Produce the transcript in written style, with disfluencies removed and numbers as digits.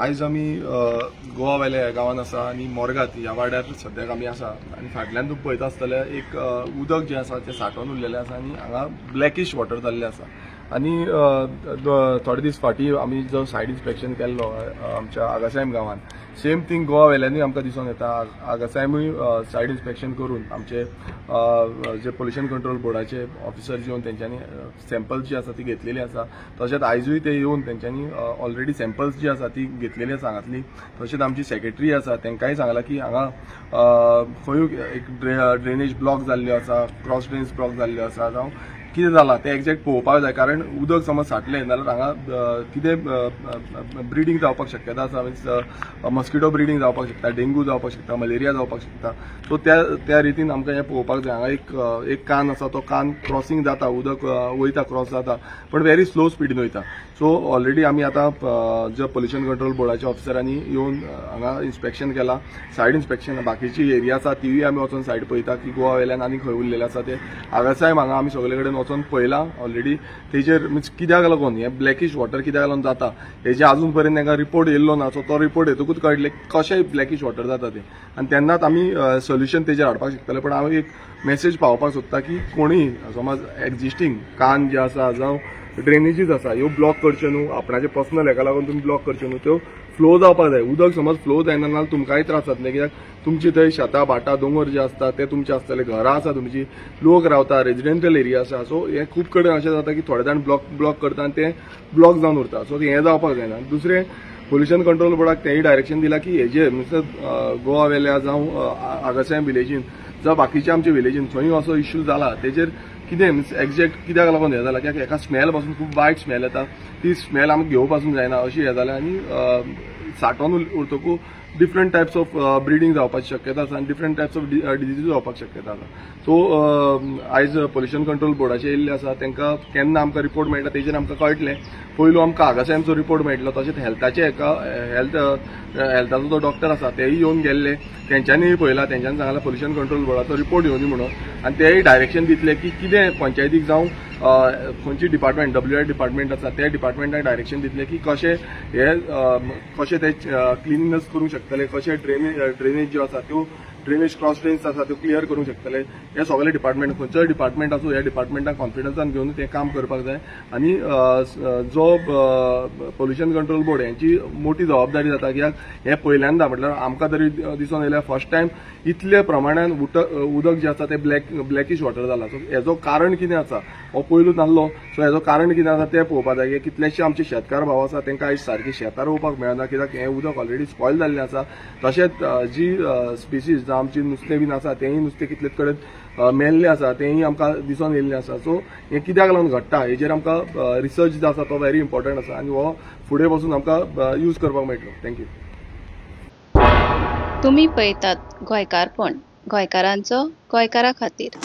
आयज आमी गोवा वेल्या गांवांत आसा आनी मोरगात ह्या वाड्यार सद्याक आमी आसा आनी फाटल्यान तुमी पळयता आसतले एक उदक जें आसा तें सांठोवन उरलेलें आसा आनी हांगा ब्लॅकिश वॉटर जाल्लें आसा. आनी थोडे दीस फाटीं आमी जो सायड इन्स्पेक्शन केल्लो आमच्या आगासायम गांवांत, सेम थींग गोवा वेल्यानूय आमकां दिसून येता. आगासायमूय सायड इन्स्पेक्शन करून आमचे जे पोल्युशन कंट्रोल बोर्डाचे ऑफिसर्स येवन तेंच्यांनी सॅम्पल्स जी आसा ती घेतलेली आसा. तशेंच आयजूय ते येवन तेंच्यांनी ऑलरेडी सॅम्पल्स जी आसा ती घेतलेली आसा हांगातली. तशेंच आमची सेक्रेटरी आसा तेंकांय सांगलां की हांगा खंय एक ड्रेनेज ब्लॉक जाल्ल्यो आसा, क्रॉस ड्रेन्स ब्लॉक जाल्ल्यो आसा, जावं कितें जालां तें एग्जॅक्ट पळोवपाक जाय. कारण उदक समज साठलें जाल्यार हांगा कितें ब्रिडींग जावपाक शक्यता आसा, मिन्स मस्किटो ब्रिडींग जावपाक शकता, डेंगू जावपाक शकता, मलेरिया जावपाक शकता. सो त्या त्या रितीन आमकां हें पळोवपाक जाय. हांगा एक कान आसा, तो कान क्रॉसिंग जाता, उदक वयता, क्रॉस जाता, पण व्हेरी स्लो स्पिडीन वयता. सो ऑलरेडी आमी आतां जे पोल्युशन कंट्रोल बोर्डाच्या ऑफिसरांनी येवन हांगा इन्स्पेक्शन केलां, सायड इन्स्पेक्शन. बाकीची एरिया आसा तिवूय आमी वचोन सायड पळयता की गोवा वेल्यान आनी खंय उरलेलें आसा तें. आगासायम हांगा आमी सगळे कडेन वचोन पळयलां ऑलरेडी. तेजेर मिन्स कित्याक लागून हें ब्लॅकिश वॉटर कित्याक लागून जाता हेजे आजून पर्यंत तांकां रिपोर्ट येयल्लो ना. सो तो रिपोर्ट येतकूच कळटलें कशें ब्लॅकिश वॉटर जाता तें आनी तेन्नाच आमी सोल्युशन तेजेर हाडपाक शकतले. पण हांव एक मेसेज पावोवपाक सोदता की कोणूय समज एक्झिस्टींग कान जे आसा जावं ड्रेनेजीस आसा ह्यो ब्लॉक करच्यो न्हू, आपणाचे पर्सनल हेका लागून तुमी ब्लॉक करच्यो न्हू, त्यो फ्लो जावपाक जाय. उदक समज फ्लो जायना जाल्यार तुमकांय त्रास जातले, कित्याक तुमची थंय शेतां भाटां दोंगर जे आसता ते तुमचे आसतले, घरां आसा तुमची, लोक रावता, रेजिडेंटल एरिया आसा. सो हें खूब कडेन अशें जाता की थोडे जाण ब्लॉक करता आनी ते ब्लॉक जावन उरता. सो हें जावपाक जायना. दुसरें, पोल्युशन कंट्रोल बोर्डाक तेंय डायरेक्शन दिलां की हेजे मिन्स गोवा वेल्या जावं आगासायम विलेजीन जावं बाकीच्या आमच्या विलेजीन खंय असो इश्यू जाला तेजेर कितें मिन्स एग्जॅक्ट कित्याक लागून हें जालां, कित्याक एका स्मेल पासून खूब वायट स्मेल येता, ती स्मेल आमकां घेवपा पासून जायना अशी हें जालें. आनी सांठोवन उरतकूच डिफरंट टायप्स ऑफ ब्रिडींग जावपाची शक्यता आसा आनी डिफरंट टायप्स ऑफ डिजीज जावपाक शक्यता आसा. सो आयज पोल्युशन कंट्रोल बोर्डाचे येयल्ले आसा, तांकां केन्ना आमकां रिपोर्ट मेळटा तेजेर आमकां कळटलें. पयलू आमकां आगासायमचो रिपोर्ट मेळटलो, तशेंच हेल्थाचे एका हेल्थाचो जो डॉक्टर आसा तेय येवन गेल्ले, तेंच्यांनीय पळयलां, तेंच्यांनी सांगलां पोल्युशन कंट्रोल बोर्डाचो रिपोर्ट येवनी म्हणून आनी तेय डायरेक्शन दितले की कितें पंचायतीक जावं खंयची डिपार्टमेंट WI department आसा त्या डिपार्टमेंटाक डायरेक्शन दितले की कशें हे कशें ते क्लिननेस करूंक शकतले, कशें ड्रेनेज ज्यो आसा त्यो ड्रेनेज क्रॉस ड्रेन्स आसा त्यो क्लियर करूंक शकतले. हे सगळे डिपार्टमेंट खंयचोय डिपार्टमेंट आसूं ह्या डिपार्टमेंटाक कॉन्फिडन्सान घेवन तें काम करपाक जाय. आनी जो पोल्युशन कंट्रोल बोर्ड हेंची मोठी जबाबदारी जाता, कित्याक हें पयल्यांदा म्हटल्यार आमकां तरी दिसून येयल्या फर्स्ट टायम इतले प्रमाणान उदक जें आसा तें ब्लॅकिश वॉटर जालां. सो हेजो कारण कितें आसा हो पयलूच नासलो. सो हेजो कारण कितें आसा तें पळोवपाक जाय. कितलेशे आमचे शेतकार भाव आसा तांकां आयज सारकें शेतां रोवपाक मेळना, कित्याक हें उदक ऑलरेडी स्पॉयल जाल्लें आसा. तशेंच जी स्पिसीज जावं आमची नुस्तें बीन आसा तेंय नुस्तें कितलेच कडेन मेल्लें आसा तेंय आमकां दिसून येयल्लें आसा. सो हें कित्याक लागून घडटा हेजेर आमकां रिसर्च जो आसा तो व्हेरी इम्पॉर्टंट आसा आनी हो फुडें बसून आमकां यूज करपाक मेळटलो. Thank you. तुमी पळयतात गोंयकारपण, गोंयकारांचो गोंयकारा खातीर.